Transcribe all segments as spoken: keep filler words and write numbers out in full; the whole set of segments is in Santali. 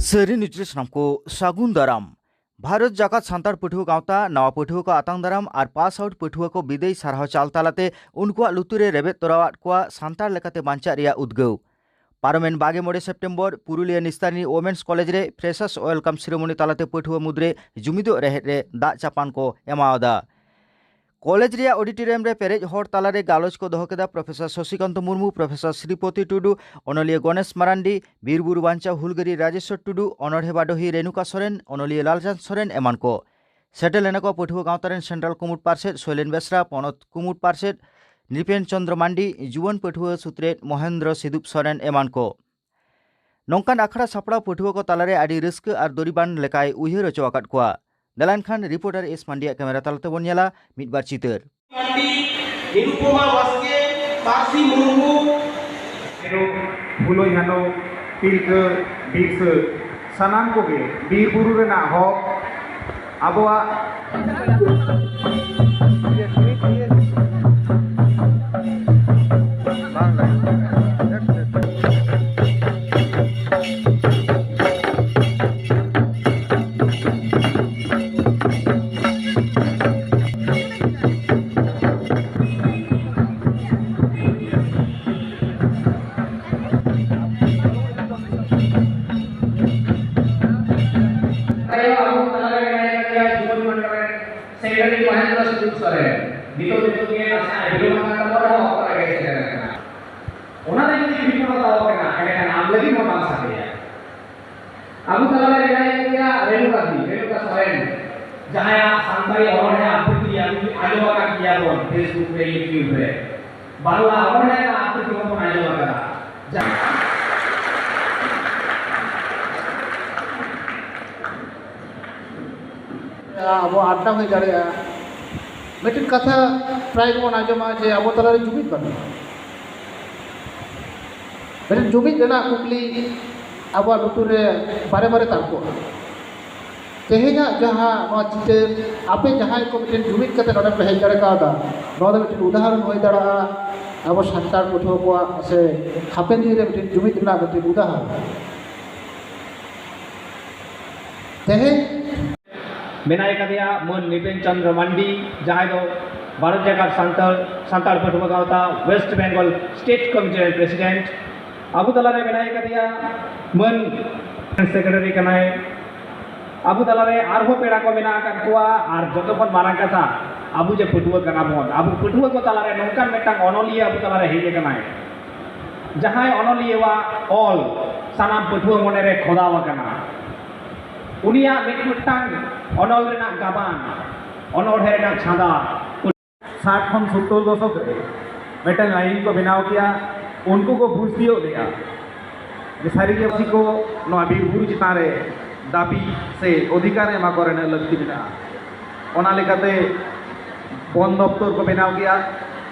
ᱥᱟᱹᱨᱤ ᱱᱤᱭᱩᱡᱽ ᱨᱮ ᱥᱟᱱᱟᱢ ᱠᱚ ᱥᱟᱹᱜᱩᱱ ᱫᱟᱨᱟᱢ᱾ ᱵᱷᱟᱨᱚᱛ ᱡᱟᱠᱟᱛ ᱥᱟᱱᱛᱟᱲ ᱯᱟᱹᱴᱷᱩᱣᱟᱹ ᱜᱟᱶᱛᱟ ᱱᱟᱣᱟ ᱯᱟᱹᱴᱷᱩᱣᱟᱹ ᱠᱚ ᱟᱛᱟᱝ ᱫᱟᱨᱟᱢ ᱟᱨ ᱯᱟᱥ ᱟᱣᱩᱴ ᱯᱟᱹᱴᱷᱩᱣᱟᱹ ᱠᱚ ᱵᱤᱫᱟᱹᱭ ᱥᱟᱨᱦᱟᱣ ᱪᱟᱞ ᱛᱟᱞᱟᱛᱮ ᱩᱱᱠᱩᱣᱟᱜ ᱞᱩᱛᱩᱨ ᱨᱮ ᱨᱮᱵᱮᱫ ᱛᱚᱨᱟᱣᱟᱫ ᱠᱚᱣᱟ ᱥᱟᱱᱛᱟᱲ ᱞᱮᱠᱟᱛᱮ ᱵᱟᱧᱪᱟᱜ ᱨᱮᱭᱟᱜ ᱩᱫᱽᱜᱟᱹᱣ᱾ ᱯᱟᱨᱚᱢᱮᱱ ᱵᱟᱜᱮ ᱢᱚᱬᱮ ᱥᱮᱯᱴᱮᱢᱵᱚᱨ ᱯᱩᱨᱩᱞᱤᱭᱟᱹ ᱱᱤᱥᱛᱟᱨᱤᱱᱤ ᱳᱢᱮᱱᱥ ᱠᱚᱞᱮᱡᱽ ᱨᱮ ᱯᱷᱨᱮᱥᱟᱨᱥ ᱳᱭᱮᱞᱠᱟᱢ ᱥᱮᱨᱮᱢᱚᱱᱤ ᱛᱟᱞᱟᱛᱮ ᱯᱟᱹᱴᱷᱩᱣᱟᱹ ᱢᱩᱫᱽᱨᱮ ᱡᱩᱢᱤᱫᱚᱜ ᱨᱮᱦᱮᱫ ᱨᱮ ᱫᱟᱜ ᱪᱟᱯᱟᱱ ᱠᱚ ᱮᱢᱟᱣᱟᱫᱟ᱾ ᱠᱚᱞᱮᱡᱽ ᱨᱮᱭᱟᱜ ᱚᱰᱤᱴᱳᱨᱤᱭᱟᱢ ᱨᱮ ᱯᱮᱨᱮᱡ ᱦᱚᱲ ᱛᱟᱞᱟᱨᱮ ᱜᱟᱞᱚᱪ ᱠᱚ ᱫᱚᱦᱚ ᱠᱮᱫᱟ ᱯᱨᱚᱯᱷᱮᱥᱚᱨ ᱥᱚᱥᱤᱠᱟᱱᱛ ᱢᱩᱨᱢᱩ, ᱯᱨᱚᱯᱷᱮᱥᱚᱨ ᱥᱨᱤᱯᱚᱛᱤ ᱴᱩᱰᱩ, ᱚᱱᱚᱞᱤᱭᱟᱹ ᱜᱚᱱᱮᱥ ᱢᱟᱨᱟᱱᱰᱤ, ᱵᱤᱨ ᱵᱩᱨᱩ ᱵᱟᱧᱪᱟᱣ ᱦᱩᱞᱜᱟᱹᱨᱤᱭᱟᱹ ᱨᱟᱡᱮᱥᱣᱚᱨ ᱴᱩᱰᱩ, ᱚᱱᱚᱬᱦᱮ ᱵᱟᱰᱚᱦᱤ ᱨᱮᱱᱩᱠᱟ ᱥᱚᱨᱮᱱ, ᱚᱱᱚᱞᱤᱭᱟᱹ ᱞᱟᱞᱪᱟᱸᱫᱽ ᱥᱚᱨᱮᱱ ᱮᱢᱟᱱ ᱠᱚ᱾ ᱥᱮᱴᱮᱨ ᱞᱮᱱᱟ ᱠᱚ ᱯᱟᱹᱴᱷᱩᱣᱟᱹ ᱜᱟᱶᱛᱟ ᱨᱮᱱ ᱥᱮᱱᱴᱨᱟᱞ ᱠᱩᱢᱩᱴ ᱯᱟᱨᱥᱮᱛ ᱥᱳᱭᱞᱮᱱ ᱵᱮᱥᱨᱟ, ᱯᱚᱱᱚᱛ ᱠᱩᱢᱩᱴ ᱯᱟᱨᱥᱮᱛ ᱱᱨᱤᱯᱮᱱ ᱪᱚᱸᱫᱽᱨᱚ ᱢᱟᱱᱰᱤ, ᱡᱩᱣᱟᱹᱱ ᱯᱟᱹᱴᱷᱩᱣᱟᱹ ᱥᱩᱛᱨᱮᱛ ᱢᱚᱦᱮᱱᱫᱨᱚ ᱥᱤᱫᱩᱯ ᱥᱚᱨᱮᱱ ᱮᱢᱟᱱ ᱠᱚ᱾ ᱱᱚᱝᱠᱟᱱ ᱟᱠᱷᱲᱟ ᱥᱟᱯᱲᱟᱣ ᱯᱟᱹᱴᱷᱩᱣᱟᱹ ᱠᱚ ᱛᱟᱞᱟᱨᱮ ᱟᱹᱰᱤ ᱨᱟᱹᱥᱠᱟᱹ ᱟᱨ ᱫᱚᱨᱤᱵᱟᱱ ᱞᱮᱠᱟᱭ ᱩᱭᱦᱟᱹᱨ ᱦᱚᱪᱚ ᱟᱠᱟᱫ ᱠᱚᱣᱟ᱾ ᱫᱮᱞᱟ ᱮᱱᱠᱷᱟᱱ ᱨᱤᱯᱳᱨᱴᱟᱨ ᱮᱥ ᱢᱟᱱᱰᱤᱭᱟᱜ ᱠᱮᱢᱮᱨᱟ ᱛᱟᱞᱟᱛᱮ ᱵᱚᱱ ᱧᱮᱞᱟ ᱢᱤᱫ ᱵᱟᱨ ᱪᱤᱛᱟᱹᱨ᱾ ᱢᱟᱱᱰᱤ, ᱱᱤᱨᱩᱯᱚᱢᱟ ᱵᱟᱥᱠᱮ, ᱯᱟᱹᱨᱥᱤ ᱢᱩᱨᱢᱩ, ᱯᱷᱩᱞᱳ ᱡᱷᱟᱱᱳ, ᱛᱤᱞᱠᱟᱹ, ᱵᱤᱨᱥᱟᱹ, ᱥᱟᱱᱟᱢ ᱠᱚᱜᱮ ᱵᱤᱨ ᱵᱩᱨᱩ ᱨᱮᱱᱟᱜ ᱦᱚᱠ, ᱟᱵᱚᱣᱟᱜ ᱛᱟᱭᱚᱢ ᱟᱵᱚ ᱛᱟᱞᱟᱨᱮ ᱢᱮᱱᱟᱭ ᱠᱟᱫᱮᱭᱟ ᱡᱩᱣᱟᱹᱱ ᱢᱚᱱᱰᱚᱞ ᱨᱮᱱ ᱥᱮᱠᱨᱮᱴᱟᱨᱤ ᱢᱚᱦᱮᱱᱫᱨᱚ ᱥᱤᱫᱩ ᱥᱚᱨᱮᱱ᱾ ᱱᱤᱛᱚᱜ, ᱱᱤᱛᱚᱜ ᱜᱮ ᱱᱟᱥᱮ ᱵᱤᱞᱚᱢ ᱟᱠᱟᱱ ᱛᱟᱵᱚᱱ ᱨᱮᱦᱚᱸ ᱚᱠᱛᱚ ᱨᱮᱜᱮ ᱥᱮᱴᱮᱨ ᱟᱠᱟᱱᱟ᱾ ᱚᱱᱟ ᱨᱮ ᱡᱩᱫᱤ ᱵᱤᱯᱚᱫ ᱛᱟᱵᱚ ᱠᱟᱱᱟ, ᱮᱸᱰᱮᱠᱷᱟᱱ ᱟᱢ ᱞᱟᱹᱜᱤᱫ ᱦᱚᱸ ᱵᱟᱝ ᱥᱟᱰᱮᱭᱟ᱾ ᱟᱵᱚ ᱛᱟᱞᱟᱨᱮ ᱢᱮᱱᱟᱭ ᱠᱟᱫᱮᱭᱟ ᱨᱮᱱᱩᱠᱟ ᱫᱤ, ᱨᱮᱱᱩᱠᱟ ᱥᱚᱨᱮᱱ, ᱡᱟᱦᱟᱸᱭᱟᱜ ᱥᱟᱱᱛᱟᱲᱤ ᱚᱱᱚᱬᱦᱮ ᱟᱵᱨᱤᱛᱤ ᱟᱸᱡᱚᱢ ᱟᱠᱟᱫ ᱜᱮᱭᱟ ᱵᱚᱱ Facebook ᱨᱮ, YouTube ᱨᱮ᱾ ᱵᱟᱝᱞᱟ ᱚᱱᱚᱬᱦᱮ ᱨᱮᱱᱟᱜ ᱟᱵᱨᱤᱛᱤ ᱦᱚᱸᱵᱚᱱ ᱟᱸᱡᱚᱢ ᱟᱠᱟᱫᱟ᱾ ᱡᱟᱦᱟᱸ ᱟᱵᱚ ᱟᱰᱰᱟ ᱦᱩᱭ ᱫᱟᱲᱮᱭᱟᱜᱼᱟ᱾ ᱢᱤᱫᱴᱮᱱ ᱠᱟᱛᱷᱟ ᱯᱨᱟᱭ ᱜᱮᱵᱚᱱ ᱟᱸᱡᱚᱢᱟ ᱡᱮ ᱟᱵᱚ ᱛᱟᱞᱟᱨᱮ ᱡᱩᱢᱤᱫ ᱵᱟᱹᱱᱩᱜᱼᱟ᱾ ᱢᱤᱫᱴᱮᱱ ᱡᱩᱢᱤᱫ ᱨᱮᱱᱟᱜ ᱠᱩᱠᱞᱤ ᱟᱵᱚᱣᱟᱜ ᱞᱩᱛᱩᱨ ᱨᱮ ᱵᱟᱨᱮ ᱵᱟᱨᱮ ᱛᱟᱨᱠᱚᱜᱼᱟ᱾ ᱛᱮᱦᱮᱧᱟᱜ ᱡᱟᱦᱟᱸ ᱱᱚᱣᱟ ᱪᱤᱛᱟᱹᱨ, ᱟᱯᱮ ᱡᱟᱦᱟᱸᱭ ᱠᱚ ᱢᱤᱫᱴᱮᱱ ᱡᱩᱢᱤᱫ ᱠᱟᱛᱮ ᱱᱚᱰᱮ ᱯᱮ ᱦᱮᱡ ᱫᱟᱲᱮ ᱠᱟᱣᱫᱟ, ᱱᱚᱣᱟ ᱫᱚ ᱢᱤᱫᱴᱮᱱ ᱩᱫᱟᱦᱚᱨᱚᱱ ᱦᱩᱭ ᱫᱟᱲᱮᱭᱟᱜᱼᱟ ᱟᱵᱚ ᱥᱟᱱᱛᱟᱲ ᱯᱟᱹᱴᱷᱩᱣᱟᱹ ᱠᱚᱣᱟᱜ ᱥᱮ ᱦᱟᱯᱮᱱ ᱫᱤᱱ ᱨᱮ ᱢᱤᱫᱴᱮᱱ ᱡᱩᱢᱤᱫ ᱨᱮᱱᱟᱜ ᱢᱤᱫᱴᱮᱱ ᱩᱫᱟᱦᱚᱨᱚᱱ᱾ ᱛᱮᱦᱮᱧ ᱢᱮᱱᱟᱭ ᱠᱟᱫᱮᱭᱟ ᱢᱟᱹᱱ ᱱᱤᱯᱮᱱ ᱪᱚᱸᱫᱽᱨᱚ ᱢᱟᱱᱰᱤ, ᱡᱟᱦᱟᱸᱭ ᱫᱚ ᱵᱷᱟᱨᱚᱛ ᱡᱟᱠᱟᱛ ᱥᱟᱱᱛᱟᱲ ᱥᱟᱱᱛᱟᱲ ᱯᱟᱹᱴᱷᱩᱣᱟᱹ ᱜᱟᱶᱛᱟ ᱣᱮᱥᱴ ᱵᱮᱝᱜᱚᱞ ᱥᱴᱮᱴ ᱠᱚᱢᱤᱴᱤ ᱨᱮᱱ ᱯᱨᱮᱥᱤᱰᱮᱱᱴ᱾ ᱟᱵᱚ ᱛᱟᱞᱟᱨᱮ ᱢᱮᱱᱟᱭ ᱠᱟᱫᱮᱭᱟ ᱢᱟᱹᱱ ᱥᱮᱠᱨᱮᱴᱟᱨᱤ ᱠᱟᱱᱟᱭ᱾ ᱟᱵᱚ ᱛᱟᱞᱟᱨᱮ ᱟᱨᱦᱚᱸ ᱯᱮᱲᱟ ᱠᱚ ᱢᱮᱱᱟᱜ ᱟᱠᱟᱫ ᱠᱚᱣᱟ, ᱟᱨ ᱡᱚᱛᱚ ᱠᱷᱚᱱ ᱢᱟᱨᱟᱝ ᱠᱟᱛᱷᱟ, ᱟᱵᱚ ᱡᱮ ᱯᱟᱹᱴᱷᱩᱣᱟᱹ ᱠᱟᱱᱟ ᱵᱚᱱ, ᱟᱵᱚ ᱯᱟᱹᱴᱷᱩᱣᱟᱹ ᱠᱚ ᱛᱟᱞᱟᱨᱮ ᱱᱚᱝᱠᱟᱱ ᱢᱤᱫᱴᱟᱝ ᱚᱱᱚᱞᱤᱭᱟᱹ ᱟᱵᱚ ᱛᱟᱞᱟᱨᱮ ᱦᱮᱡ ᱟᱠᱟᱱᱟᱭ, ᱡᱟᱦᱟᱸᱭ ᱚᱱᱚᱞᱤᱭᱟᱹᱣᱟᱜ ᱚᱞ ᱥᱟᱱᱟᱢ ᱯᱟᱹᱴᱷᱩᱣᱟᱹ ᱢᱚᱱᱮᱨᱮ ᱠᱷᱚᱫᱟᱣ ᱟᱠᱟᱱᱟ᱾ ᱩᱱᱤᱭᱟᱜ ᱢᱤᱫ ᱢᱤᱫᱴᱟᱝ ᱚᱱᱚᱞ ᱨᱮᱱᱟᱜ ᱜᱟᱵᱟᱱ, ᱚᱱᱚᱬᱦᱮ ᱨᱮᱱᱟᱜ ᱪᱷᱟᱸᱫᱟ᱾ ᱥᱟᱴ ᱠᱷᱚᱱ ᱥᱳᱛᱛᱳᱨ ᱫᱚᱥᱚᱠ ᱨᱮ ᱢᱤᱫᱴᱟᱝ ᱞᱟᱭᱤᱱ ᱠᱚ ᱵᱮᱱᱟᱣ ᱠᱮᱭᱟ, ᱩᱱᱠᱩ ᱠᱚ ᱵᱩᱡᱽ ᱛᱤᱭᱳᱜ ᱞᱮᱫᱼᱟ ᱡᱮ ᱥᱟᱹᱨᱤᱜᱮ ᱯᱟᱹᱨᱥᱤ ᱠᱚ ᱱᱚᱣᱟ ᱵᱤᱨ ᱵᱩᱨᱩ ᱪᱮᱛᱟᱱ ᱨᱮ ᱫᱟᱹᱵᱤ ᱥᱮ ᱚᱫᱷᱤᱠᱟᱨ ᱮᱢᱟ ᱠᱚ ᱨᱮᱱᱟᱜ ᱞᱟᱹᱠᱛᱤ ᱢᱮᱱᱟᱜᱼᱟ᱾ ᱚᱱᱟ ᱞᱮᱠᱟᱛᱮ ᱵᱚᱱ ᱫᱚᱯᱛᱚᱨ ᱠᱚ ᱵᱮᱱᱟᱣ ᱠᱮᱜᱼᱟ᱾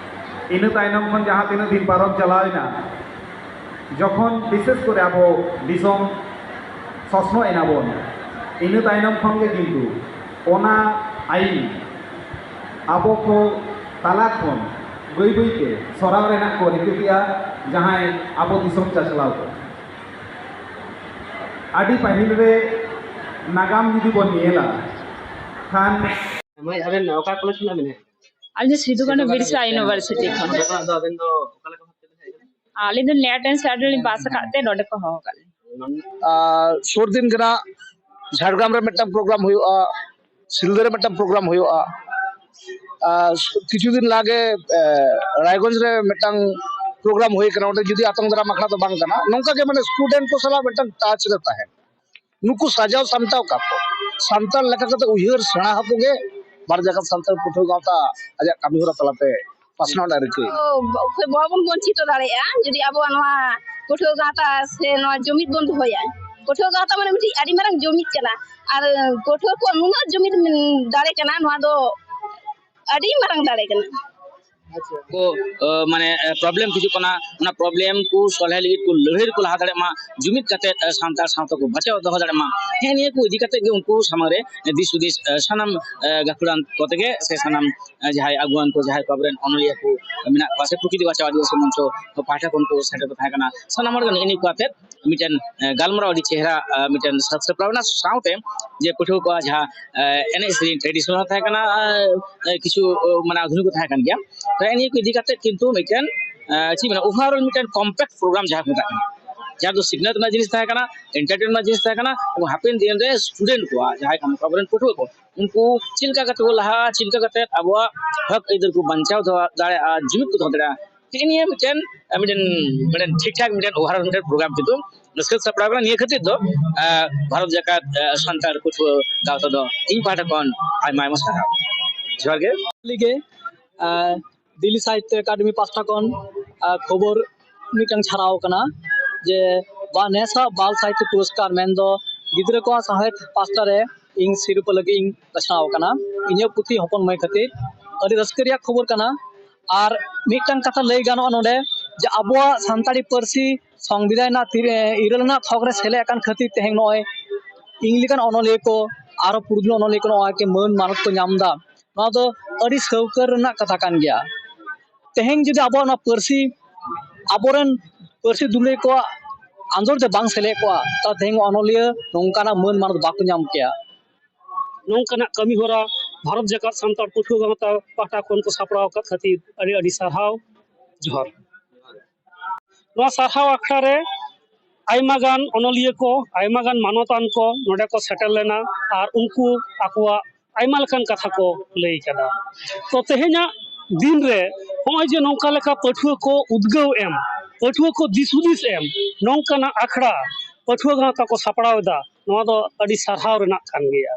ᱤᱱᱟᱹ ᱛᱟᱭᱱᱚᱢ ᱠᱷᱚᱱ ᱡᱟᱦᱟᱸ ᱛᱤᱱᱟᱹᱜ ᱫᱤᱱ ᱯᱟᱨᱚᱢ ᱪᱟᱞᱟᱣ ᱮᱱᱟ, ᱡᱚᱠᱷᱚᱱ ᱵᱤᱥᱮᱥ ᱠᱚᱨᱮ ᱟᱵᱚ ᱫᱤᱥᱚᱢ ᱥᱚᱥᱱᱚᱜ ᱮᱱᱟ ᱵᱚᱱ, ᱤᱱᱟᱹ ᱛᱟᱭᱱᱚᱢ ᱠᱷᱚᱱ ᱜᱮ ᱠᱤᱱᱛᱩ ᱚᱱᱟ ᱟᱹᱭᱤᱱ ᱟᱵᱚ ᱠᱚ ᱛᱟᱞᱟ ᱠᱷᱚᱱ ᱵᱟᱹᱭ ᱵᱟᱹᱭ ᱛᱮ ᱥᱚᱨᱟᱣ ᱨᱮᱱᱟᱜ ᱠᱚ ᱨᱤᱠᱟᱹ ᱠᱮᱜᱼᱟ, ᱡᱟᱦᱟᱸᱭ ᱟᱵᱚ ᱫᱤᱥᱚᱢ ᱪᱟᱪᱞᱟᱣ ᱠᱚ᱾ ᱟᱹᱰᱤ ᱯᱟᱹᱦᱤᱞ ᱨᱮ ᱱᱟᱜᱟᱢ ᱡᱩᱫᱤ ᱵᱚᱱ ᱧᱮᱞᱟ ᱠᱷᱟᱱ ᱢᱟᱹᱭ, ᱟᱵᱮᱱ ᱚᱠᱟ ᱠᱚᱞᱮᱡᱽ ᱠᱷᱚᱱᱟᱜ ᱵᱮᱱ ᱦᱮᱡ? ᱟᱹᱞᱤᱧ ᱫᱚ ᱥᱤᱫᱩ ᱠᱟᱹᱱᱦᱩ ᱵᱤᱨᱥᱟ ᱤᱭᱩᱱᱤᱵᱷᱟᱨᱥᱤᱴᱤ ᱠᱷᱚᱱ᱾ ᱚᱸᱰᱮ ᱠᱷᱚᱱᱟᱜ ᱫᱚ ᱟᱵᱮᱱ ᱫᱚ ᱚᱠᱟ ᱞᱮᱠᱟ ᱵᱷᱟᱵ ᱛᱮᱵᱮᱱ ᱦᱮᱡ ᱟᱠᱟᱱᱟ? ᱟᱹᱞᱤᱧ ᱫᱚ ᱱᱮᱴ ᱮᱱ ᱥᱮᱴ ᱨᱮᱞᱤᱧ ᱯᱟᱥ ᱟᱠᱟᱫ ᱛᱮ ᱱᱚᱰᱮ ᱠᱚ ᱦᱚᱦᱚ ᱟᱠᱟᱫ ᱞᱤᱧᱟ᱾ ᱟᱨ ᱥᱩᱨ ᱫᱤᱱ ᱜᱮ ᱱᱟᱜ ᱡᱷᱟᱲᱜᱨᱟᱢ ᱨᱮ ᱢᱤᱫᱴᱟᱝ ᱯᱨᱳᱜᱨᱟᱢ ᱦᱩᱭᱩᱜᱼᱟ, ᱥᱤᱞᱫᱟᱹ ᱨᱮ ᱢᱤᱫᱴᱟᱝ ᱯᱨᱳᱜᱨᱟᱢ ᱦᱩᱭᱩᱜᱼᱟ, ᱟᱨ ᱠᱤᱪᱷᱩ ᱫᱤᱱ ᱞᱟᱦᱟ ᱜᱮ ᱮ, ᱨᱟᱭᱜᱚᱸᱡᱽ ᱨᱮ ᱢᱤᱫᱴᱟᱝ ᱯᱨᱳᱜᱨᱟᱢ ᱦᱩᱭ ᱠᱟᱱᱟ᱾ ᱚᱸᱰᱮ ᱡᱩᱫᱤ ᱟᱛᱟᱝ ᱫᱟᱨᱟᱢ ᱟᱠᱷᱲᱟ ᱫᱚ ᱵᱟᱝ ᱠᱟᱱᱟ, ᱱᱚᱝᱠᱟ ᱜᱮ ᱢᱟᱱᱮ ᱥᱴᱩᱰᱮᱱᱴ ᱠᱚ ᱥᱟᱞᱟᱜ ᱢᱤᱫᱴᱟᱝ ᱴᱟᱪ ᱨᱮ ᱛᱟᱦᱮᱱ, ᱱᱩᱠᱩ ᱥᱟᱡᱟᱣ ᱥᱟᱢᱴᱟᱣ ᱠᱟᱠᱚ, ᱥᱟᱱᱛᱟᱲ ᱞᱮᱠᱟ ᱠᱟᱛᱮ ᱩᱭᱦᱟᱹᱨ ᱥᱮᱬᱟ ᱟᱠᱚ ᱜᱮ ᱵᱷᱟᱨᱚᱛ ᱡᱟᱠᱟᱛ ᱥᱟᱱᱛᱟᱲ ᱯᱟᱹᱴᱷᱩᱣᱟᱹ ᱜᱟᱶᱛᱟ ᱟᱡᱟᱜ ᱠᱟᱹᱢᱤ ᱦᱚᱨᱟ ᱛᱟᱞᱟᱛᱮ ᱯᱟᱥᱱᱟᱣ ᱨᱮᱱᱟᱜ ᱨᱤᱠᱟᱹᱭ᱾ ᱵᱟᱵᱚᱱ ᱵᱚᱧᱪᱤᱛ ᱫᱟᱲᱮᱭᱟᱜᱼᱟ ᱡᱩᱫᱤ ᱟᱵᱚᱣᱟᱜ ᱱᱚᱣᱟ ᱯᱟᱹᱴᱷᱩᱣᱟᱹ ᱜᱟᱶᱛᱟ ᱥᱮ ᱱᱚᱣᱟ ᱡᱩᱢᱤᱫ ᱵᱚᱱ ᱫᱚᱦᱚᱭᱟ᱾ ᱯᱟᱹᱴᱷᱩᱣᱟᱹ ᱜᱟᱶᱛᱟ ᱢᱟᱱᱮ ᱢᱤᱫᱴᱤᱡ ᱟᱹᱰᱤ ᱢᱟᱨᱟᱝ ᱡᱩᱢᱤᱫ ᱠᱟᱱᱟ, ᱟᱨ ᱯᱟᱹᱴᱷᱩᱣᱟᱹ ᱠᱚᱣᱟᱜ ᱱᱩᱱᱟᱹᱜ ᱡᱩᱢᱤᱫ ᱫᱟᱲᱮ ᱠᱟᱱᱟ, ᱱᱚᱣᱟ ᱫᱚ ᱟᱹᱰᱤ ᱢᱟᱨᱟᱝ ᱫᱟᱲᱮ ᱠᱟᱱᱟ᱾ ᱠᱚ ᱢᱟᱱᱮ ᱯᱨᱚᱵᱞᱮᱢ ᱦᱤᱡᱩᱜ ᱠᱟᱱᱟ, ᱚᱱᱟ ᱯᱨᱚᱵᱞᱮᱢ ᱠᱚ ᱥᱚᱞᱦᱮ ᱞᱟᱹᱜᱤᱫ ᱠᱚ ᱞᱟᱹᱲᱦᱟᱹᱭ ᱨᱮᱠᱚ ᱞᱟᱦᱟ ᱫᱟᱲᱮᱭᱟᱜ ᱢᱟ, ᱡᱩᱢᱤᱫ ᱠᱟᱛᱮ ᱥᱟᱱᱛᱟᱲ ᱥᱟᱶᱛᱟ ᱠᱚ ᱵᱟᱧᱪᱟᱣ ᱫᱚᱦᱚ ᱫᱟᱲᱮᱭᱟᱜ ᱢᱟ᱾ ᱦᱮᱸ, ᱱᱤᱭᱟᱹ ᱠᱚ ᱤᱫᱤ ᱠᱟᱛᱮ ᱜᱮ ᱩᱱᱠᱩ ᱥᱟᱢᱟᱝ ᱨᱮ ᱫᱤᱥ ᱦᱩᱫᱤᱥ ᱥᱟᱱᱟᱢ ᱜᱟᱹᱠᱷᱩᱲᱟᱱ ᱠᱚᱛᱮ ᱜᱮ ᱥᱮ ᱥᱟᱱᱟᱢ ᱡᱟᱦᱟᱸᱭ ᱟᱹᱜᱩᱣᱟᱱ ᱠᱚ, ᱡᱟᱦᱟᱸᱭ ᱠᱚ ᱟᱵᱚᱨᱮᱱ ᱚᱱᱚᱞᱤᱭᱟᱹ ᱠᱚ ᱢᱮᱱᱟᱜ ᱠᱚᱣᱟ ᱥᱮ ᱯᱨᱚᱠᱨᱤᱛᱤ ᱵᱟᱧᱪᱟᱣ ᱟᱹᱫᱤᱵᱟᱹᱥᱤ ᱢᱚᱧᱪᱚ ᱯᱟᱦᱴᱟ ᱠᱷᱚᱱ ᱠᱚ ᱥᱮᱴᱮᱨ ᱠᱚ ᱛᱟᱦᱮᱸ ᱠᱟᱱᱟ, ᱥᱟᱱᱟᱢ ᱦᱚᱲ ᱜᱮ ᱱᱮᱜᱼᱮ ᱱᱤᱭᱟᱹ ᱠᱚ ᱟᱛᱮ ᱢᱤᱫᱴᱮᱱ ᱜᱟᱞᱢᱟᱨᱟᱣ ᱟᱹᱰᱤ ᱪᱮᱦᱨᱟ ᱢᱤᱫᱴᱮᱱ ᱥᱟᱡᱽ ᱥᱟᱯᱲᱟᱣ ᱮᱱᱟ᱾ ᱥᱟᱶᱛᱮ ᱡᱮ ᱯᱟᱹᱴᱷᱩᱣᱟᱹ ᱠᱚᱣᱟᱜ ᱡᱟᱦᱟᱸ ᱮᱱᱮᱡ ᱥᱮᱨᱮᱧ ᱴᱨᱮᱰᱤᱥᱚᱱᱟᱞ ᱛᱟᱦᱮᱸ ᱠᱟᱱᱟ, ᱠᱤᱪᱷᱩ ᱢᱟᱱᱮ ᱟᱫᱷᱩᱱᱤᱠ ᱠᱚ ᱛᱟᱦᱮᱸ ᱠᱟᱱ ᱜᱮᱭᱟ, ᱛᱚ ᱱᱤᱭᱟᱹ ᱠᱚ ᱤᱫᱤ ᱠᱟᱛᱮ ᱠᱤᱱᱛᱩ ᱢᱤᱫᱴᱮᱱ ᱪᱮᱫ ᱢᱮᱱᱟ, ᱳᱵᱷᱟᱨᱚᱞ ᱢᱤᱫᱴᱮᱱ ᱠᱚᱢᱯᱮᱠᱴ ᱯᱨᱳᱜᱨᱟᱢ ᱡᱟᱦᱟᱸ ᱠᱚ ᱢᱮᱛᱟᱜ ᱠᱟᱱᱟ, ᱡᱟᱦᱟᱸ ᱫᱚ ᱥᱤᱠᱷᱱᱟᱹᱛ ᱨᱮᱱᱟᱜ ᱡᱤᱱᱤᱥ ᱛᱟᱦᱮᱸ ᱠᱟᱱᱟ, ᱮᱱᱴᱟᱨᱴᱮᱱ ᱨᱮᱱᱟᱜ ᱡᱤᱱᱤᱥ ᱛᱟᱦᱮᱸ ᱠᱟᱱᱟ, ᱮᱵᱚᱝ ᱦᱟᱯᱮᱱ ᱫᱤᱱ ᱨᱮ ᱥᱴᱩᱰᱮᱱᱴ ᱠᱚᱣᱟᱜ, ᱡᱟᱦᱟᱸᱭ ᱠᱟᱱᱟ ᱠᱚ ᱟᱵᱚᱨᱮᱱ ᱯᱟᱹᱴᱷᱩᱣᱟᱹ ᱠᱚ, ᱩᱱᱠᱩ ᱪᱮᱫ ᱞᱮᱠᱟ ᱠᱟᱛᱮ ᱠᱚ ᱞᱟᱦᱟᱜᱼᱟ, ᱪᱮᱫ ᱞᱮᱠᱟ ᱠᱟᱛᱮ ᱟᱵᱚᱣᱟᱜ ᱦᱚᱠ ᱟᱹᱭᱫᱟᱹᱨ ᱠᱚ ᱵᱟᱧᱪᱟᱣ ᱫᱚᱦᱚ ᱫᱟᱲᱮᱭᱟᱜᱼᱟ, ᱡᱩᱢᱤᱫ ᱠᱚ ᱫᱚᱦᱚ ᱫᱟᱲᱮᱭᱟᱜᱼᱟ, ᱱᱤᱭᱟᱹ ᱢᱤᱫᱴᱮᱱ ᱢᱤᱫᱴᱮᱱ ᱴᱷᱤᱠ ᱴᱷᱟᱠ ᱢᱤᱫᱴᱮᱱ ᱳᱵᱷᱟᱨᱚᱞ ᱢᱤᱫᱴᱮᱱ ᱯᱨᱳᱜᱨᱟᱢ ᱠᱤᱱᱛᱩ ᱥᱟᱹᱛ ᱥᱟᱯᱲᱟᱣ ᱠᱟᱱᱟ᱾ ᱱᱤᱭᱟᱹ ᱠᱷᱟᱹᱛᱤᱨ ᱫᱚ ᱵᱷᱟᱨᱚᱛ ᱡᱟᱠᱟᱛ ᱥᱟᱱᱛᱟᱲ ᱯᱟᱹᱴᱷᱩᱣᱟᱹ ᱜᱟᱶᱛᱟ ᱫᱚ ᱤᱧ ᱯᱟᱦᱴᱟ ᱠᱷᱚᱱ ᱟᱭᱢᱟ ᱟᱭᱢᱟ ᱥᱟᱨᱦᱟᱣ᱾ ᱡᱚᱦᱟᱨ ᱜᱮ᱾ ᱞᱤᱜᱮ ᱫᱤᱞᱞᱤ ᱥᱟᱦᱤᱛᱛᱚ ᱮᱠᱟᱰᱮᱢᱤ ᱯᱟᱥᱴᱟ ᱠᱷᱚᱱ ᱠᱷᱚᱵᱚᱨ ᱢᱤᱫᱴᱟᱝ ᱪᱷᱟᱲᱟᱣ ᱠᱟᱱᱟ ᱡᱮ ᱵᱟ ᱱᱮᱥᱟᱜ ᱵᱟᱞ ᱥᱟᱦᱤᱛᱛᱚ ᱯᱩᱨᱚᱥᱠᱟᱨ ᱢᱮᱱᱫᱚ ᱜᱤᱫᱽᱨᱟᱹ ᱠᱚᱣᱟᱜ ᱥᱟᱶᱦᱮᱫ ᱯᱟᱥᱴᱟ ᱨᱮ ᱤᱧ ᱥᱤᱨᱯᱟᱹ ᱞᱟᱹᱜᱤᱫ ᱤᱧ ᱵᱟᱪᱷᱟᱣ ᱟᱠᱟᱱᱟ, ᱤᱧᱟᱹᱜ ᱯᱩᱛᱷᱤ ᱦᱚᱯᱚᱱ ᱢᱟᱹᱭ ᱠᱷᱟᱹᱛᱤᱨ᱾ ᱟᱹᱰᱤ ᱨᱟᱹᱥᱠᱟᱹ ᱨᱮᱭᱟᱜ ᱠᱷᱚᱵᱚᱨ ᱠᱟᱱᱟ᱾ ᱟᱨ ᱢᱤᱫᱴᱟᱝ ᱠᱟᱛᱷᱟ ᱞᱟᱹᱭ ᱜᱟᱱᱚᱜᱼᱟ ᱱᱚᱰᱮ ᱡᱮ ᱟᱵᱚᱣᱟᱜ ᱥᱟᱱᱛᱟᱲᱤ ᱯᱟᱹᱨᱥᱤ ᱥᱚᱝᱵᱤᱫᱷᱟᱱ ᱨᱮᱱᱟᱜ ᱛᱤᱨᱮ ᱤᱨᱟᱹᱞ ᱟᱱᱟᱜ ᱛᱷᱚᱠ ᱨᱮ ᱥᱮᱞᱮᱫ ᱟᱠᱟᱱ ᱠᱷᱟᱹᱛᱤᱨ ᱛᱮᱦᱮᱧ ᱱᱚᱜᱼᱚᱭ ᱤᱧ ᱞᱮᱠᱟᱱ ᱚᱱᱚᱞᱤᱭᱟᱹ ᱠᱚ, ᱟᱨᱚ ᱯᱩᱨᱩᱫᱷᱩᱞ ᱚᱱᱚᱞᱤᱭᱟᱹ ᱠᱚ ᱱᱚᱜᱼᱚᱭ ᱠᱤ ᱢᱟᱹᱱ ᱢᱟᱱᱚᱛ ᱠᱚ ᱧᱟᱢ ᱮᱫᱟ᱾ ᱱᱚᱣᱟ ᱫᱚ ᱟᱹᱰᱤ ᱥᱟᱹᱣᱠᱟᱹ ᱨᱮᱱᱟᱜ ᱠᱟᱛᱷᱟ ᱠᱟᱱ ᱜᱮᱭᱟ᱾ ᱛᱮᱦᱮᱧ ᱡᱩᱫᱤ ᱟᱵᱚᱣᱟᱜ ᱱᱚᱣᱟ ᱯᱟᱹᱨᱥᱤ ᱟᱵᱚᱨᱮᱱ ᱯᱟᱹᱨᱥᱤ ᱫᱩᱞᱟᱹᱲᱤᱭᱟᱹ ᱠᱚᱣᱟᱜ ᱟᱸᱫᱳᱲ ᱛᱮ ᱵᱟᱝ ᱥᱮᱞᱮᱫ ᱠᱚᱜᱼᱟ, ᱛᱟᱦᱞᱮ ᱛᱮᱦᱮᱧ ᱚᱱᱚᱞᱤᱭᱟᱹ ᱱᱚᱝᱠᱟᱱᱟᱜ ᱢᱟᱹᱱ ᱢᱟᱱᱚᱛ ᱵᱟᱠᱚ ᱧᱟᱢ ᱠᱮᱭᱟ᱾ ᱱᱚᱝᱠᱟᱱᱟᱜ ᱠᱟᱹᱢᱤ ᱦᱚᱨᱟ ᱵᱷᱟᱨᱚᱛ ᱡᱟᱠᱟᱛ ᱥᱟᱱᱛᱟᱲ ᱯᱟᱹᱴᱷᱩᱣᱟᱹ ᱜᱟᱶᱛᱟ ᱯᱟᱦᱴᱟ ᱠᱷᱚᱱ ᱠᱚ ᱥᱟᱯᱲᱟᱣ ᱟᱠᱟᱫ ᱠᱷᱟᱹᱛᱤᱨ ᱟᱹᱰᱤ ᱟᱹᱰᱤ ᱥᱟᱨᱦᱟᱣ᱾ ᱡᱚᱦᱟᱨ᱾ ᱱᱚᱣᱟ ᱥᱟᱨᱦᱟᱣ ᱟᱠᱷᱲᱟ ᱨᱮ ᱟᱭᱢᱟ ᱜᱟᱱ ᱚᱱᱚᱞᱤᱭᱟᱹ ᱠᱚ, ᱟᱭᱢᱟ ᱜᱟᱱ ᱢᱟᱱᱚᱛᱟᱱ ᱠᱚ ᱱᱚᱰᱮ ᱠᱚ ᱥᱮᱴᱮᱨ ᱞᱮᱱᱟ ᱟᱨ ᱩᱱᱠᱩ ᱟᱠᱚᱣᱟᱜ ᱟᱭᱢᱟ ᱞᱮᱠᱟᱱ ᱠᱟᱛᱷᱟ ᱠᱚ ᱞᱟᱹᱭ ᱠᱟᱫᱟ᱾ ᱛᱚ ᱛᱮᱦᱮᱧᱟᱜ ᱫᱤᱱ ᱨᱮ ᱱᱚᱜᱼᱚᱭ ᱡᱮ ᱱᱚᱝᱠᱟ ᱞᱮᱠᱟ ᱯᱟᱹᱴᱷᱩᱣᱟᱹ ᱠᱚ ᱩᱫᱽᱜᱟᱹᱣ ᱮᱢ, ᱯᱟᱹᱴᱷᱩᱣᱟᱹ ᱠᱚ ᱫᱤᱥ ᱦᱩᱫᱤᱥ ᱮᱢ, ᱱᱚᱝᱠᱟᱱᱟᱜ ᱟᱠᱷᱲᱟ ᱯᱟᱹᱴᱷᱩᱣᱟᱹ ᱜᱟᱶᱛᱟ ᱠᱚ ᱥᱟᱯᱲᱟᱣ ᱮᱫᱟ, ᱱᱚᱣᱟ ᱫᱚ ᱟᱹᱰᱤ ᱥᱟᱨᱦᱟᱣ ᱨᱮᱱᱟᱜ ᱠᱟᱱ ᱜᱮᱭᱟ᱾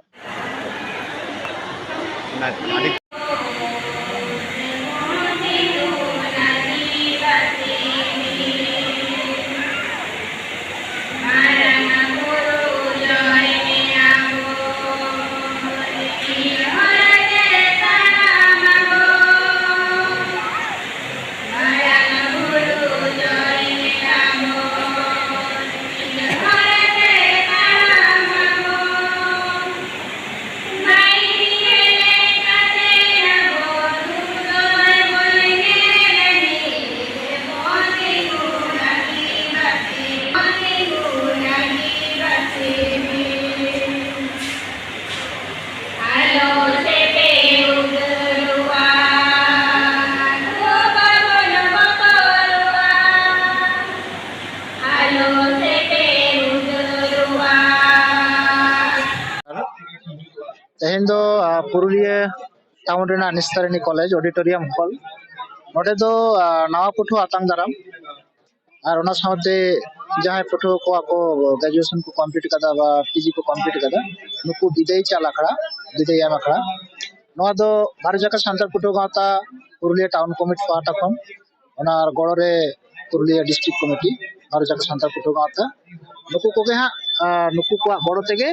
ᱛᱮᱦᱮᱧ ᱫᱚ ᱟᱨ, ᱯᱩᱨᱩᱞᱤᱭᱟᱹ ᱴᱟᱣᱩᱱ ᱨᱮᱱᱟᱜ ᱱᱤᱥᱛᱟᱨᱤᱱᱤ ᱠᱚᱞᱮᱡᱽ ᱚᱰᱤᱴᱳᱨᱤᱭᱟᱢ ᱦᱚᱞ, ᱱᱚᱰᱮ ᱫᱚ ᱟᱨ, ᱱᱟᱣᱟ ᱯᱟᱹᱴᱷᱩᱣᱟᱹ ᱟᱛᱟᱝ ᱫᱟᱨᱟᱢ ᱟᱨ ᱚᱱᱟ ᱥᱟᱶᱛᱮ ᱡᱟᱦᱟᱸᱭ ᱯᱟᱹᱴᱷᱩᱣᱟᱹ ᱠᱚ ᱟᱠᱚ ᱜᱨᱮᱡᱩᱭᱮᱥᱚᱱ ᱠᱚ ᱠᱚᱢᱯᱞᱤᱴ ᱠᱟᱫᱟ ᱵᱟ ᱯᱤᱡᱤ ᱠᱚ ᱠᱚᱢᱯᱞᱤᱴ ᱠᱟᱫᱟ, ᱱᱩᱠᱩ ᱵᱤᱫᱟᱹᱭ ᱪᱟᱞ ᱟᱠᱷᱲᱟ, ᱵᱤᱫᱟᱹᱭ ᱮᱢ ᱟᱠᱷᱲᱟ, ᱱᱚᱣᱟ ᱫᱚ ᱵᱷᱟᱨᱚᱛ ᱡᱟᱠᱟᱛ ᱥᱟᱱᱛᱟᱲ ᱯᱟᱹᱴᱷᱩᱣᱟᱹ ᱜᱟᱶᱛᱟ ᱯᱩᱨᱩᱞᱤᱭᱟᱹ ᱴᱟᱣᱩᱱ ᱠᱚᱢᱤᱴᱤ ᱯᱟᱦᱴᱟ ᱠᱷᱚᱱ, ᱚᱱᱟ ᱜᱚᱲᱚ ᱨᱮ ᱯᱩᱨᱩᱞᱤᱭᱟᱹ ᱰᱤᱥᱴᱨᱤᱠᱴ ᱠᱚᱢᱤᱴᱤ, ᱵᱷᱟᱨᱚᱛ ᱡᱟᱠᱟᱛ ᱥᱟᱱᱛᱟᱲ ᱯᱟᱹᱴᱷᱩᱣᱟᱹ ᱜᱟᱶᱛᱟ, ᱱᱩᱠᱩ ᱠᱚᱜᱮ ᱦᱟᱸᱜ ᱟᱨ ᱱᱩᱠᱩ ᱠᱚᱣᱟᱜ ᱜᱚᱲᱚ ᱛᱮᱜᱮ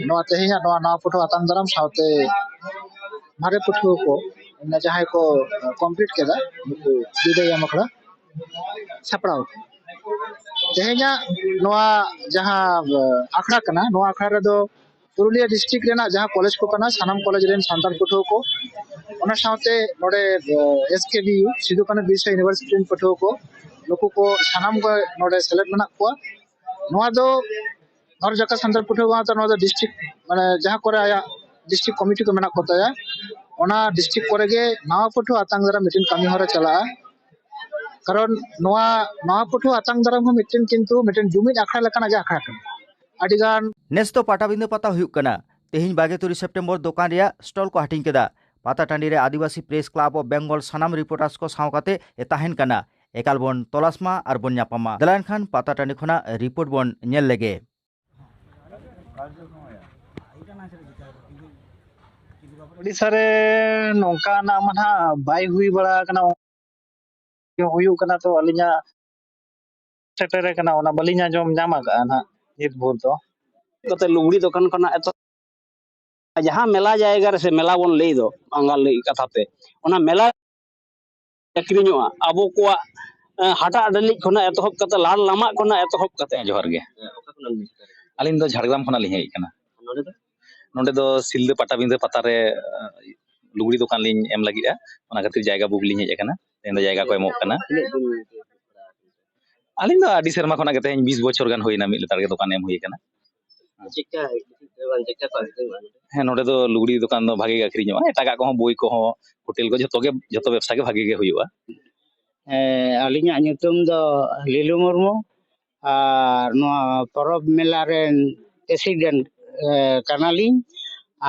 ᱱᱚᱣᱟ ᱛᱮᱦᱮᱧᱟᱜ ᱱᱚᱣᱟ ᱱᱟᱣᱟ ᱯᱟᱹᱴᱷᱩᱣᱟᱹ ᱟᱛᱟᱝ ᱫᱟᱨᱟᱢ ᱥᱟᱶᱛᱮ ᱢᱟᱨᱮ ᱯᱟᱹᱴᱷᱩᱣᱟᱹ ᱠᱚ, ᱢᱟᱱᱮ ᱡᱟᱦᱟᱸᱭ ᱠᱚ ᱠᱚᱢᱯᱞᱤᱴ ᱠᱮᱫᱟ, ᱱᱩᱠᱩ ᱵᱤᱫᱟᱹᱭ ᱮᱢ ᱟᱠᱷᱲᱟ ᱥᱟᱯᱲᱟᱣ ᱟᱠᱟᱱᱟ᱾ ᱛᱮᱦᱮᱧᱟᱜ ᱱᱚᱣᱟ ᱡᱟᱦᱟᱸ ᱟᱠᱷᱲᱟ ᱠᱟᱱᱟ, ᱱᱚᱣᱟ ᱟᱠᱷᱲᱟ ᱨᱮᱫᱚ ᱯᱩᱨᱩᱞᱤᱭᱟᱹ ᱰᱤᱥᱴᱨᱤᱠᱴ ᱨᱮᱱᱟᱜ ᱡᱟᱦᱟᱸ ᱠᱚᱞᱮᱡᱽ ᱠᱚ ᱠᱟᱱᱟ, ᱥᱟᱱᱟᱢ ᱠᱚᱞᱮᱡᱽ ᱨᱮᱱ ᱥᱟᱱᱛᱟᱲ ᱯᱟᱹᱴᱷᱩᱣᱟᱹ ᱠᱚ, ᱚᱱᱟ ᱥᱟᱶᱛᱮ ᱱᱚᱰᱮ S K B U, Sido Kanhu Birsa university ᱨᱮᱱ ᱯᱟᱹᱴᱷᱩᱣᱟᱹ ᱠᱚ, ᱱᱩᱠᱩ ᱠᱚ ᱥᱟᱱᱟᱢ ᱜᱮ ᱱᱚᱰᱮ ᱥᱮᱞᱮᱫ ᱢᱮᱱᱟᱜ ᱠᱚᱣᱟ᱾ ᱱᱚᱣᱟ ᱫᱚ ᱵᱷᱟᱨᱚᱛ ᱡᱟᱠᱟᱛ ᱥᱟᱱᱛᱟᱲ ᱯᱟᱹᱴᱷᱩᱣᱟᱹ ᱜᱟᱶᱛᱟ, ᱱᱚᱣᱟ ᱫᱚ ᱰᱤᱥᱴᱨᱤᱠᱴ, ᱢᱟᱱᱮ ᱡᱟᱦᱟᱸ ᱠᱚᱨᱮ ᱟᱭᱟᱜ ᱰᱤᱥᱴᱨᱤᱠᱴ ᱠᱚᱢᱤᱴᱤ ᱠᱚ ᱢᱮᱱᱟᱜ ᱠᱚ ᱛᱟᱭᱟ, ᱚᱱᱟ ᱰᱤᱥᱴᱨᱤᱠᱴ ᱠᱚᱨᱮ ᱜᱮ ᱱᱟᱣᱟ ᱯᱟᱹᱴᱷᱩᱣᱟᱹ ᱟᱛᱟᱝ ᱫᱟᱨᱟᱢ ᱢᱤᱫᱴᱮᱱ ᱠᱟᱹᱢᱤ ᱦᱚᱨᱟ ᱪᱟᱞᱟᱜᱼᱟ᱾ ᱠᱟᱨᱚᱱ ᱱᱚᱣᱟ ᱱᱟᱣᱟ ᱯᱟᱹᱴᱷᱩᱣᱟᱹ ᱟᱛᱟᱝ ᱫᱟᱨᱟᱢ ᱦᱚᱸ ᱢᱤᱫᱴᱮᱱ ᱠᱤᱱᱛᱩ ᱢᱤᱫᱴᱮᱱ ᱡᱩᱢᱤᱫ ᱟᱠᱷᱲᱟ ᱞᱮᱠᱟᱱᱟᱜ ᱜᱮ ᱟᱠᱷᱲᱟ ᱠᱟᱱᱟ᱾ ᱟᱹᱰᱤᱜᱟᱱ ᱱᱮᱥ ᱫᱚ ᱯᱟᱴᱟᱵᱤᱸᱫᱟᱹ ᱯᱟᱛᱟ ᱦᱩᱭᱩᱜ ᱠᱟᱱᱟ᱾ ᱛᱮᱦᱮᱧ ᱵᱟᱜᱮ ᱛᱩᱨᱩᱭ ᱥᱮᱯᱴᱮᱢᱵᱚᱨ ᱫᱚᱠᱟᱱ ᱨᱮᱭᱟᱜ ᱥᱴᱚᱞ ᱠᱚ ᱦᱟᱹᱴᱤᱧ ᱠᱮᱫᱟ᱾ ᱯᱟᱛᱟ ᱴᱟᱺᱰᱤ ᱨᱮ ᱟᱹᱫᱤᱵᱟᱹᱥᱤ ᱯᱨᱮᱥ ᱠᱞᱟᱵᱽ ᱚᱯᱷ ᱵᱮᱝᱜᱚᱞ ᱥᱟᱱᱟᱢ ᱨᱤᱯᱳᱨᱴᱟᱨᱥ ᱠᱚ ᱥᱟᱶ ᱠᱟᱛᱮ ᱮ ᱛᱟᱦᱮᱱ ᱠᱟᱱᱟ᱾ ᱮᱠᱟᱞ ᱵᱚᱱ ᱛᱚᱞᱟᱥ ᱢᱟ ᱟᱨ ᱵᱚᱱ ᱧᱟᱯᱟᱢᱟ᱾ ᱫᱮᱞᱟ ᱮᱱᱠᱷᱟᱱ ᱯᱟᱛᱟ ᱴᱟᱺᱰᱤ ᱠᱷᱚᱱᱟᱜ ᱨᱤᱯᱳᱨᱴ ᱵᱚᱱ ᱧᱮᱞ ᱞᱮᱜᱮ᱾ ᱳᱰᱤᱥᱟ ᱨᱮ ᱱᱚᱝᱠᱟᱱᱟᱜ ᱢᱟ ᱱᱟᱦᱟᱜ ᱵᱟᱭ ᱦᱩᱭ ᱵᱟᱲᱟ ᱟᱠᱟᱱᱟ᱾ ᱦᱩᱭᱩᱜ ᱠᱟᱱᱟ, ᱛᱚ ᱟᱹᱞᱤᱧᱟᱜ ᱥᱮᱴᱮᱨ ᱟᱠᱟᱱᱟ, ᱚᱱᱟ ᱵᱟᱹᱞᱤᱧ ᱟᱸᱡᱚᱢ ᱧᱟᱢ ᱟᱠᱟᱫᱼᱟ ᱱᱟᱦᱟᱜ ᱱᱤᱛ ᱵᱷᱳᱨ ᱫᱚ᱾ ᱠᱟᱛᱮ ᱞᱩᱜᱽᱲᱤ ᱫᱚᱠᱟᱱ ᱠᱷᱚᱱᱟᱜ ᱮᱛᱚᱦᱚᱵ, ᱡᱟᱦᱟᱸ ᱢᱮᱞᱟ ᱡᱟᱭᱜᱟ ᱨᱮ ᱥᱮ ᱢᱮᱞᱟ ᱵᱚᱱ ᱞᱟᱹᱭ ᱫᱚ ᱵᱟᱝᱜᱟᱞᱤ ᱠᱟᱛᱷᱟ ᱛᱮ, ᱚᱱᱟ ᱢᱮᱞᱟ ᱟᱹᱠᱷᱨᱤᱧᱚᱜᱼᱟ, ᱟᱵᱚ ᱠᱚᱣᱟᱜ, ᱮ, ᱦᱟᱴᱟᱜ ᱰᱟᱹᱞᱤᱡ ᱠᱷᱚᱱᱟᱜ ᱮᱛᱚᱦᱚᱵ ᱠᱟᱛᱮ ᱞᱟᱲ ᱞᱟᱢᱟᱜ ᱠᱷᱚᱱᱟᱜ ᱮᱛᱚᱦᱚᱵ ᱠᱟᱛᱮ᱾ ᱡᱚᱦᱟᱨ ᱜᱮ᱾ ᱟᱹᱞᱤᱧ ᱫᱚ ᱡᱷᱟᱲᱜᱨᱟᱢ ᱠᱷᱚᱱᱟᱜ ᱞᱤᱧ ᱦᱮᱡ ᱟᱠᱟᱱᱟ᱾ ᱱᱚᱰᱮ ᱫᱚ ᱥᱤᱞᱫᱟᱹ ᱯᱟᱴᱟᱵᱤᱸᱫᱟᱹ ᱯᱟᱛᱟ ᱨᱮ, ᱮ, ᱞᱩᱜᱽᱲᱤ ᱫᱚᱠᱟᱱ ᱞᱤᱧ ᱮᱢ ᱞᱟᱹᱜᱤᱫᱼᱟ, ᱚᱱᱟ ᱠᱷᱟᱹᱛᱤᱨ ᱡᱟᱭᱜᱟ ᱵᱩᱠ ᱞᱤᱧ ᱦᱮᱡ ᱟᱠᱟᱱᱟ᱾ ᱛᱮᱦᱮᱧ ᱫᱚ ᱡᱟᱭᱜᱟ ᱠᱚ ᱮᱢᱚᱜ ᱠᱟᱱᱟ᱾ ᱛᱤᱱᱟᱹᱜ ᱫᱤᱱ ᱯᱮ ᱯᱟᱲᱟᱜ ᱠᱟᱱᱟ? ᱟᱹᱞᱤᱧ ᱫᱚ ᱟᱹᱰᱤ ᱥᱮᱨᱢᱟ ᱠᱷᱚᱱᱟᱜ ᱜᱮ, ᱛᱮᱦᱮᱧ ᱵᱤᱥ ᱵᱚᱪᱷᱚᱨ ᱜᱟᱱ ᱦᱩᱭᱱᱟ ᱢᱤᱫ ᱞᱮᱛᱟᱲ ᱜᱮ ᱫᱚᱠᱟᱱ ᱮᱢ ᱦᱩᱭ ᱟᱠᱟᱱᱟ᱾ ᱪᱮᱫᱠᱟ, ᱪᱮᱫᱠᱟ ᱠᱚ ᱟᱹᱠᱷᱨᱤᱧᱚᱜᱼᱟ ᱱᱚᱰᱮ? ᱦᱮᱸ, ᱱᱚᱰᱮ ᱫᱚ ᱞᱩᱜᱽᱲᱤ ᱫᱚᱠᱟᱱ ᱫᱚ ᱵᱷᱟᱜᱮ ᱜᱮ ᱟᱹᱠᱷᱨᱤᱧᱚᱜᱼᱟ, ᱮᱴᱟᱜᱟᱜ ᱠᱚᱦᱚᱸ, ᱵᱳᱭ ᱠᱚᱦᱚᱸ, ᱦᱳᱴᱮᱞ ᱠᱚ, ᱡᱷᱚᱛᱚ ᱜᱮ, ᱡᱷᱚᱛᱚ ᱵᱮᱵᱽᱥᱟ ᱜᱮ ᱵᱷᱟᱜᱮ ᱜᱮ ᱦᱩᱭᱩᱜᱼᱟ᱾ ᱦᱮᱸ, ᱟᱹᱞᱤᱧᱟᱜ ᱧᱩᱛᱩᱢ ᱫᱚ ᱞᱤᱞᱩ ᱢᱩᱨᱢᱩ᱾ ᱟᱨ ᱱᱚᱣᱟ ᱯᱚᱨᱚᱵᱽ ᱢᱮᱞᱟ ᱨᱮᱱ ᱯᱨᱮᱥᱤᱰᱮᱱᱴ ᱠᱟᱱᱟᱞᱤᱧ᱾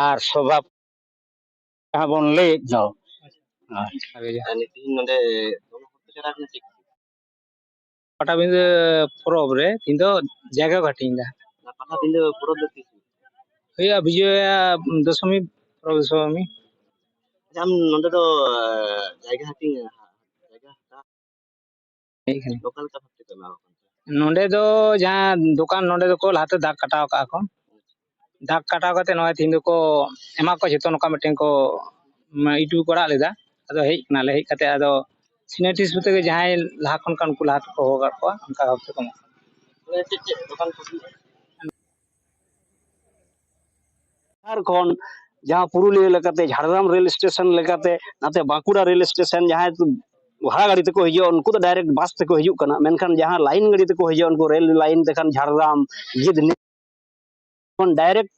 ᱟᱨ ᱥᱚᱵᱷᱟ ᱡᱟᱦᱟᱸ ᱵᱚᱱ ᱞᱟᱹᱭᱮᱫ ᱫᱚ᱾ ᱟᱨ ᱛᱮᱦᱮᱧ ᱱᱚᱰᱮ ᱫᱚᱢᱮ ᱦᱚᱲ ᱠᱚ ᱡᱟᱣᱨᱟ ᱠᱟᱱᱟ, ᱪᱮᱫ ᱠᱷᱟᱹᱛᱤᱨ? ᱯᱟᱴᱟᱵᱤᱸᱫᱟᱹ ᱯᱚᱨᱚᱵᱽ ᱨᱮ ᱛᱮᱦᱮᱧ ᱫᱚ ᱡᱟᱭᱜᱟ ᱠᱚ ᱦᱟᱹᱴᱤᱧ ᱮᱫᱟ᱾ ᱯᱟᱴᱟᱵᱤᱸᱫᱟᱹ ᱯᱚᱨᱚᱵᱽ ᱫᱚ ᱛᱤᱥ ᱦᱩᱭᱩᱜᱼᱟ? ᱦᱩᱭᱩᱜᱼᱟ ᱵᱤᱡᱚᱭᱟ ᱫᱚᱥᱚᱢᱤ, ᱯᱚᱨᱚᱵᱽ ᱫᱚᱥᱚᱢᱤ᱾ ᱟᱪᱪᱷᱟ, ᱟᱢ ᱱᱚᱰᱮ ᱫᱚ, ᱟᱸ, ᱡᱟᱭᱜᱟ ᱦᱟᱹᱴᱤᱧ, ᱡᱟᱭᱜᱟ ᱦᱟᱛᱟᱣ ᱦᱮᱡ ᱠᱟᱱᱟ᱾ ᱚᱠᱟ ᱞᱮᱠᱟ ᱵᱷᱟᱵ ᱛᱮᱠᱚ ᱮᱢᱟ ᱠᱚ ᱠᱟᱱᱟ? ᱱᱚᱰᱮ ᱫᱚ ᱡᱟᱦᱟᱸ ᱫᱚᱠᱟᱱ, ᱱᱚᱰᱮ ᱫᱚᱠᱚ ᱞᱟᱦᱟᱛᱮ ᱫᱟᱜᱽ ᱠᱟᱴᱟᱣ ᱠᱟᱜᱼᱟ ᱠᱚ᱾ ᱫᱟᱜᱽ ᱠᱟᱴᱟᱣ ᱠᱟᱛᱮ ᱱᱚᱜᱼᱚᱭ ᱛᱮᱦᱮᱧ ᱫᱚᱠᱚ ᱮᱢᱟ ᱠᱚᱣᱟ, ᱡᱚᱛᱚ ᱱᱚᱝᱠᱟ ᱢᱤᱫᱴᱮᱱ ᱠᱚ, ᱢ, ᱤᱴᱩ ᱠᱚ ᱟᱲᱟᱜ ᱞᱮᱫᱟ᱾ ᱟᱫᱚ ᱦᱮᱡ ᱠᱟᱱᱟᱞᱮ, ᱦᱮᱡ ᱠᱟᱛᱮ ᱟᱫᱚ ᱥᱤᱱᱮᱴᱤᱥ ᱠᱚᱛᱮ ᱜᱮ ᱡᱟᱦᱟᱸᱭ ᱞᱟᱦᱟ ᱠᱷᱚᱱ ᱠᱟᱱ ᱩᱱᱠᱩ ᱞᱟᱦᱟ ᱛᱮᱠᱚ ᱦᱚᱦᱚ ᱠᱟᱜ ᱠᱚᱣᱟ, ᱚᱱᱠᱟ ᱵᱷᱟᱵ ᱛᱮᱠᱚ ᱮᱢᱚᱜ ᱠᱟᱱᱟ᱾ ᱪᱮᱫ ᱪᱮᱫ ᱫᱚᱠᱟᱱ ᱠᱚ ᱦᱩᱭᱩᱜᱼᱟ? ᱡᱷᱟᱲᱠᱷᱚᱸᱰ, ᱡᱟᱦᱟᱸ ᱯᱩᱨᱩᱞᱤᱭᱟᱹ ᱞᱮᱠᱟᱛᱮ, ᱡᱷᱟᱲᱜᱨᱟᱢ ᱨᱮᱞ ᱥᱴᱮᱥᱚᱱ ᱞᱮᱠᱟᱛᱮ, ᱱᱟᱛᱮ ᱵᱟᱸᱠᱩᱲᱟ ᱨᱮᱞ ᱥᱴᱮᱥᱚᱱ, ᱡᱟᱦᱟᱸᱭ ᱵᱷᱟᱲᱟ ᱜᱟᱹᱰᱤ ᱛᱮᱠᱚ ᱦᱤᱡᱩᱜᱼᱟ, ᱩᱱᱠᱩ ᱫᱚ ᱰᱟᱭᱨᱮᱠᱴ ᱵᱟᱥ ᱛᱮᱠᱚ ᱦᱤᱡᱩᱜ ᱠᱟᱱᱟ᱾ ᱢᱮᱱᱠᱷᱟᱱ ᱡᱟᱦᱟᱸ ᱞᱟᱭᱤᱱ ᱜᱟᱹᱰᱤ ᱛᱮᱠᱚ ᱦᱤᱡᱩᱜᱼᱟ, ᱩᱱᱠᱩ ᱨᱮᱞ ᱞᱟᱭᱤᱱ ᱛᱮᱠᱷᱟᱱ ᱡᱷᱟᱲᱜᱨᱟᱢ, ᱜᱤᱫᱷᱱᱤ ᱠᱷᱚᱱ ᱰᱟᱭᱨᱮᱠᱴ,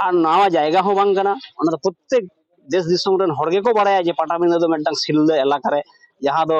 ᱟᱨ ᱱᱟᱣᱟ ᱡᱟᱭᱜᱟ ᱦᱚᱸ ᱵᱟᱝ ᱠᱟᱱᱟ᱾ ᱚᱱᱟ ᱫᱚ ᱯᱨᱚᱛᱛᱮᱠ ᱫᱮᱥ ᱫᱤᱥᱚᱢ ᱨᱮᱱ ᱦᱚᱲ ᱜᱮᱠᱚ ᱵᱟᱲᱟᱭᱟ ᱡᱮ ᱯᱟᱴᱟᱵᱤᱸᱫᱷᱟᱹ ᱫᱚ ᱢᱤᱫᱴᱟᱝ ᱥᱤᱞᱫᱟᱹ ᱮᱞᱟᱠᱟ ᱨᱮ, ᱡᱟᱦᱟᱸ ᱫᱚ